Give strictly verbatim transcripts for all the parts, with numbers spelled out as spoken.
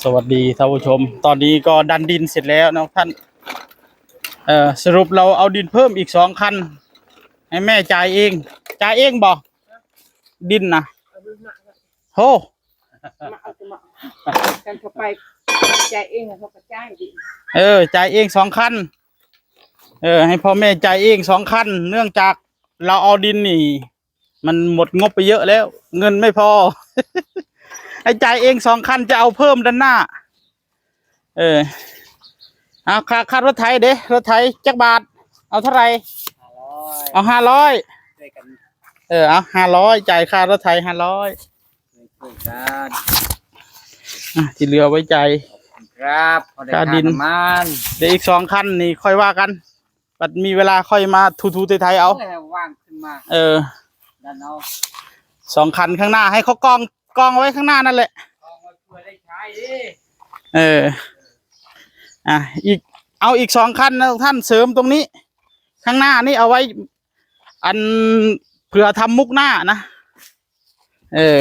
สวัสดีท่านผู้ชม ตอนนี้ก็ดันดินเสร็จแล้วนะท่าน เอ่อ สรุปเราเอาดินเพิ่มอีกสองคัน ให้แม่จ่ายเอง จ่ายเองบ่ ดินนะ โห มาเอาตัวมากันเข้าไป จ่ายเองเขาก็จ่ายดิ เออ จ่ายเองสองคัน เออ ให้พ่อแม่จ่ายเองสองคัน เนื่องจากเราเอาดินนี่ มันหมดงบไปเยอะแล้ว เงินไม่พอ ให้จ่ายเองสองคัน จะเอาเพิ่มด้านหน้า เออ เอาค่า ค่ารถไถเด้ รถไถจักบาท เอาเท่าไหร่ ห้าร้อย เอาห้าร้อย ช่วยกัน เออ เอาห้าร้อย จ่ายค่ารถไถห้าร้อย ช่วยกัน อ่ะ ที่เหลือไว้จ่าย ครับ พอได้ ค่าดิน ค่าน้ำมัน เดี๋ยวอีกสองคันนี่ค่อยว่ากัน บัดมีเวลาค่อยมาถูๆไถๆเอา เออ ว่างขึ้นมา เออ ดันเอา สองคันข้างหน้า ให้เขากอง กองไว้ข้างหน้านั่นแหละ กองไว้เพื่อได้ใช้ดิ เออ อ่ะ อีก เอาอีกสองคันนะท่าน เสริมตรงนี้ ข้างหน้านี่เอาไว้ อัน เผื่อทำมุกหน้านะ เออ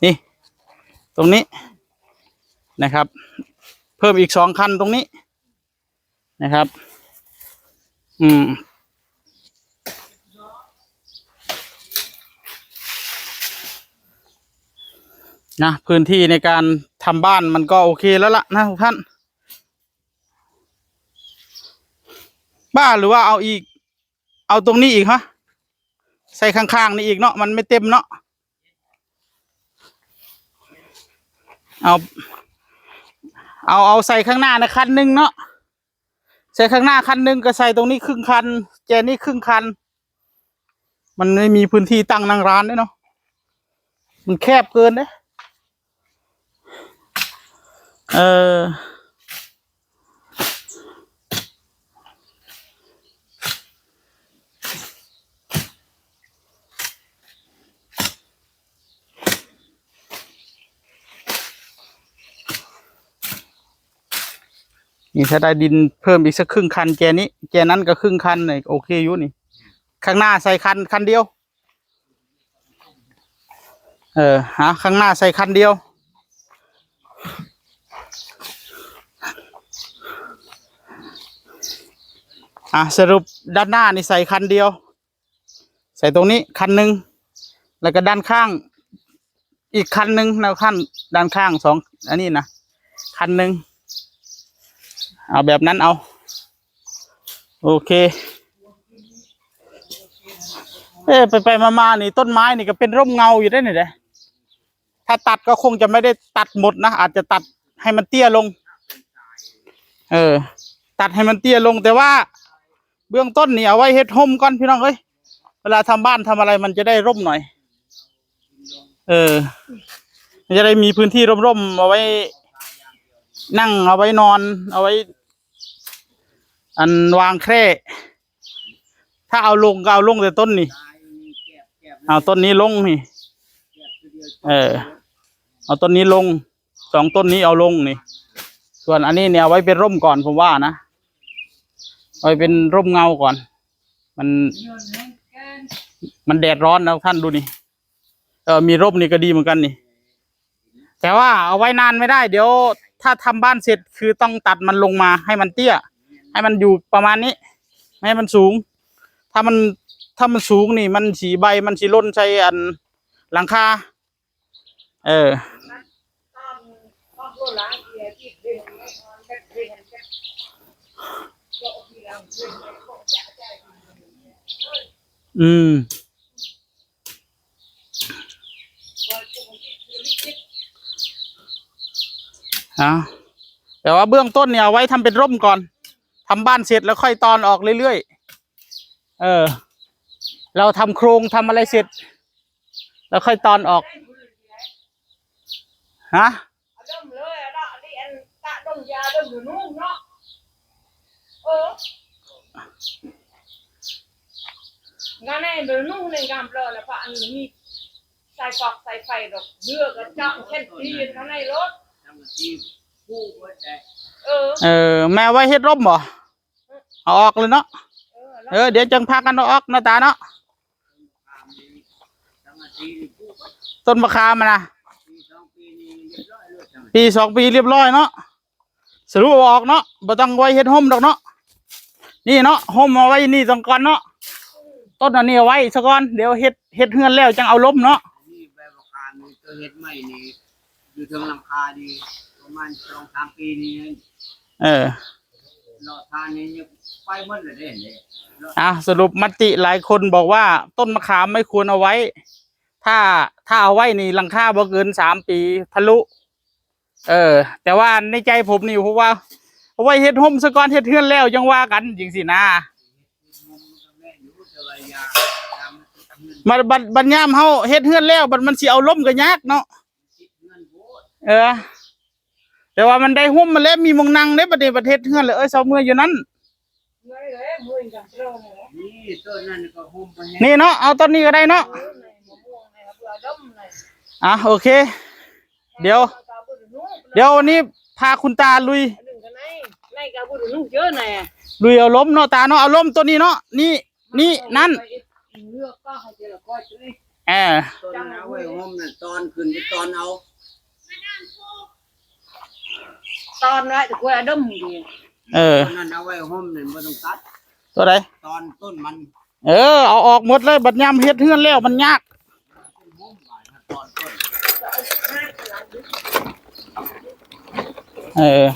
นี่ ตรงนี้นะครับ เพิ่มอีกสองคันตรงนี้นะครับ อืม นะ พื้นที่ในการทำบ้านมันก็โอเคแล้วล่ะนะทุกท่าน บ้าหรือว่าเอาอีก เอาตรงนี้อีกฮะ ใส่ข้างๆนี่อีกเนาะ มันไม่เต็มเนาะ เอา เอา เอาใส่ข้างหน้านะคันหนึ่งเนาะ ใส่ข้างหน้าคันหนึ่งก็ใส่ตรงนี้ครึ่งคัน แจนี้ครึ่งคัน มันไม่มีพื้นที่ตั้งนั่งร้านด้วยเนาะ มันแคบเกินเด้ เออ นี่ถ้าได้ดินเพิ่มอีกสักครึ่งคัน แจนี้ แจนั้นก็ครึ่งคันเนี่ยโอเคอยู่นี่ ข้างหน้าใส่คัน คันเดียว เออ หาข้างหน้าใส่คันเดียว อ่ะ สรุปด้านหน้านี่ใส่คันเดียว ใส่ตรงนี้คันหนึ่ง แล้วก็ด้านข้าง อีกคันหนึ่งนะท่าน ด้านข้างสอง อันนี้นะ คันหนึ่ง เอาแบบนั้นเอา โอเค เอ้ ไปไปมามานี่ ต้นไม้นี่ก็เป็นร่มเงาอยู่ได้นี่เด้ ถ้าตัดก็คงจะไม่ได้ตัดหมดนะ อาจจะตัดให้มันเตี้ยลง เออ ตัดให้มันเตี้ยลง แต่ว่า เบื้องต้นนี่เอาไว้เฮ็ดร่มก่อนพี่น้องเอ้ย เวลาทำบ้านทำอะไรมันจะได้ร่มหน่อย เออ มันจะได้มีพื้นที่ร่มๆ เอาไว้นั่ง เอาไว้นอน เอาไว้ อันวางแคร่ ถ้าเอาลงก็เอาลงแต่ต้นนี่ เอาต้นนี้ลงนี่ เออ เอาต้นนี้ลง สองต้นนี้เอาลงนี่ ส่วนอันนี้เนี่ยเอาไว้เป็นร่มก่อนผมว่านะ เอาไว้เป็นร่มเงาก่อน มัน มันแดดร้อนนะท่านดูนี่ เออ มีร่มนี่ก็ดีเหมือนกันนี่ แต่ว่าเอาไว้นานไม่ได้ เดี๋ยวถ้าทำบ้านเสร็จคือต้องตัดมันลงมาให้มันเตี้ย ให้มันอยู่ประมาณนี้ ไม่ให้มันสูง ถ้ามัน ถ้ามันสูงนี่มันสิใบมันสิหล่นใส่อันหลังคา เออ อืม อ่ะ แต่ว่าเบื้องต้นเนี่ยเอาไว้ทำเป็นร่มก่อน ทำบ้านเสร็จแล้วค่อยตอนออกเรื่อยๆ เออ เราทำโครงทำอะไรเสร็จ แล้วค่อยตอนออก ฮะ เอาดมเลยอะเนาะ อันนี้อันตะดมยาดมอยู่นู่นเนาะ เออ งานไหนเบอร์นู่นในงามเลยนะปะ อันนี้มีสายฟอกสายไฟดอก เลือกกระเจาะเช่นตีนข้างในรถ เออ เออ แม่ไว้เฮ็ดร่มบ่ เอาออกเลยเนาะ เออ เดี๋ยวจังพากันเอาออกเนาะตาเนาะ ต้นมะขามอะนะ ปีสองปีเรียบร้อยเนาะ สรุปเอาออกเนาะ บ่ต้องไว้เฮ็ดโฮมดอกเนาะ นี่เนาะ โฮมเอาไว้นี่ซะก่อนเนาะ ต้นอันนี้เอาไว้ซะก่อน เดี๋ยวเฮ็ด เฮ็ดเฮือนแล้วจั่งเอาลมเนาะ นี่ใบบักขามนี่ตัวเฮ็ดใหม่นี่ อยู่เทิงหลังคานี่ ประมาณสองสามปีนี่ เออ เลาะทานนี่ยังไปหมดเลยเด้เนี่ย อ่ะ สรุปมติหลายคนบอกว่าต้นมะขามไม่ควรเอาไว้ ถ้า ถ้าเอาไว้นี่หลังคาบ่เกินสามปีทะลุ เออ แต่ว่าในใจผมนี่ผมว่า เอาไว้เฮ็ดโฮมซะก่อน เฮ็ดเฮือนแล้วยังว่ากันจั่งซี้นะ บัด บัด บัดยามเฮาเฮ็ดเฮือนแล้ว บัดมันสิเอาลมก็ยากเนาะ เออ แต่ว่ามันได้โฮมมาแล้ว มีหม่องนั่งเด้ บัดนี้บัดเฮ็ดเฮือนแล้ว เอ้ย เซาเมืออยู่นั่น นี่ต้นนั้นก็โฮมไปให้ นี่เนาะ เอาต้นนี้ก็ได้เนาะ อ่ะ โอเค เดี๋ยว เดี๋ยววันนี้พาคุณตาลุย ลุยเอาลมเนาะตาเนาะ เอาลมต้นนี้เนาะ นี่ นี่ นั่น เออ ต้นนั้นเอาไว้โฮมนั่น ตอนขึ้นไปตอนเอา ตอนไว้แต่กล้วยดมดี เออ ต้นนั้นเอาไว้โฮมนั่นบ่ต้องตัด ตัวใด ตอนต้นมัน เออ เอาออกหมดเลย บัดยามเฮ็ดเฮือนแล้วมันยาก เออ